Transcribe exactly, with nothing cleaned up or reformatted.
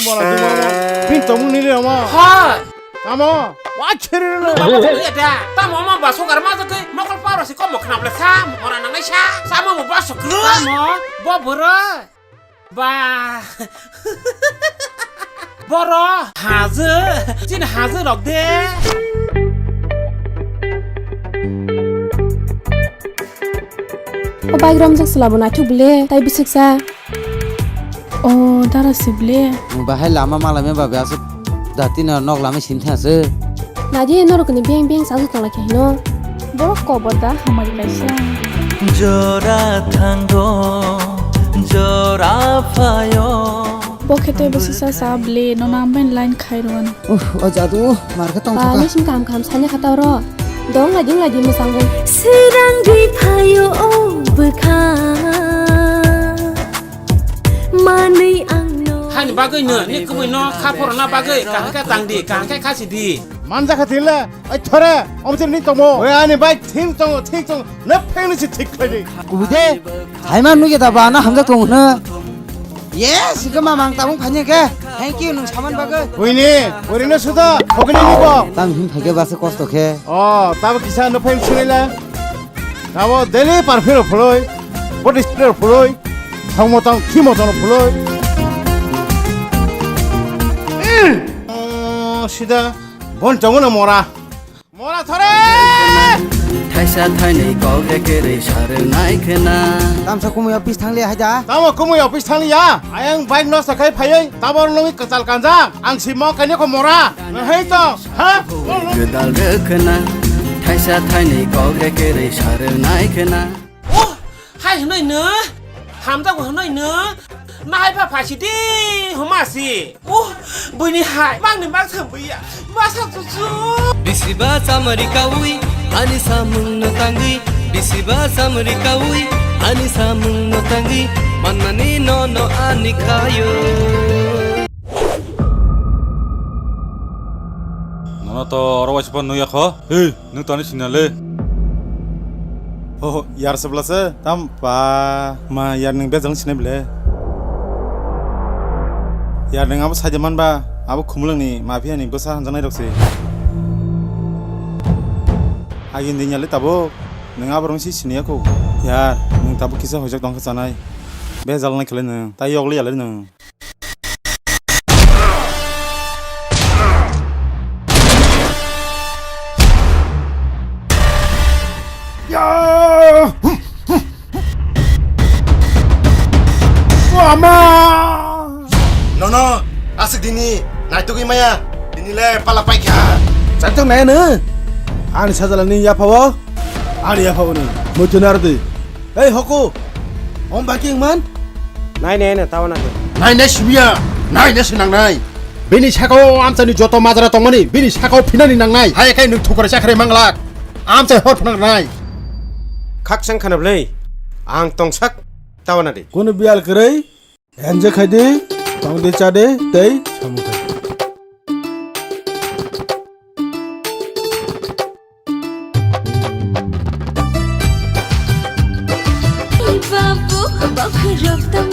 Pala di mama. Bin tomung nini ama. Hoi. Amo. Wa chiri le. Baba chiri ya da. Tamo ama baso gar ma jagoi mokol paro si komo khna ble sa. Mora nang nai sa. Samo mo baso kru. Amo. Bo boro. Ba. Boro. Haje. Chin haje rok de. O bike romjak sela bo naithok bile, tai bwswk sa. O dara si bile. Bahai lama malaimani babe aswk dati no nok lamai sini thang aswk. Naidi norok ni beng beng sa tong lai khe hino. Borok kobor da hamari kaisa. Jora thango, jora phayo. Bo khe tei bwswk sa sa bile, nono ambai line khai rw ano. Uff, o jadu, mar khe tong thaka. Ba, nisi kam kam sani kha ta oro. Dong lai ding lai di mwsang bo. Swrang ri phaio o bwkha. Manwi ang no. Hani bagwi no, ni kubui no, kha phorona bagwi, kaham khe tang di, kaham khe khasi di. Manja kha tile, ai thore, omjir ni tomo. Oi ani bai thing tong, thing tong, ne pheng ni si thik khai di. Kubui de, hai ma nugya da ba na hamjak tong no. Yes, ke mamang tabung phanya ke. Thank you, nung saman bagwi. Buini, burino sudo, bogini nibo. Tam hin phage base kosto khe. O, tabo kisa no pheng sinila. Tabo daily perfume rok phuloi, body spray rok phuloi, thangmo tang khimo tang phuloi. Mm. O, sida, bon chongo na mora. Mora thore! Thaisa thainwi kok ekerwi sarwnai khena. Tamsa kumui office thangli hai da? Tamo kumui office thangli ya? Ayang bike nosto khai phaiwi tabor nungwi kwchal kanjak. Ang si mo kainwi kho mora. Nahai to, ha? Gwdal rwkhwna. Thaisa thainwi kok ekerwi sarwnai khena. Oh, hai hwnwi no? Hamjago hwnwi no? Nahai pha phasi di, homa si. Oh, buini hai, mangni mang thang buya. Masa chuchu. Bisiba chamari kawi, ani samung no tangwi. Bisiba chamari kawi, ani samung no tangwi. Manmani no no ani kayo. Nono to oro waisa pha nuya kho. Hey. Nwng toni sinale. Oh, yar sebla se. Tam pa ma yar nwng bejal sinai bile. Yar nwng abo saja man ba, abo khumulwng ni mafia ni bwsa hanjaknai rok se. Agin din yale tabuk nwng abo rong si siniya ko. Yar nwng tabuk kisa hojak tong kha chanai. Bejal nai khle nwng, tai yogli yale nwng. Ya! Ama! Nono, asik dini, naitugwi maya, dini le pala paikha. Chaitok nai no? Ani sajala ni yapha o? Ani yapha o ni, muitu nardi. Ei hoko, om baki man? Nai nai na tawa na. Nai nai sibiya, nai nai sinang nai. Bini sakao amchani joto majra tongmani, bini sakao phinani nangnai. Hai kai nwng thukore chakre manglak. Amchai hor phunang nai. Khak sang khana blai. Ang tongsak tawa na di. Kono biyal kwrwi? Enjoy khai di, tong di, cha di, tei samung khai di. Babu, bakhurok tong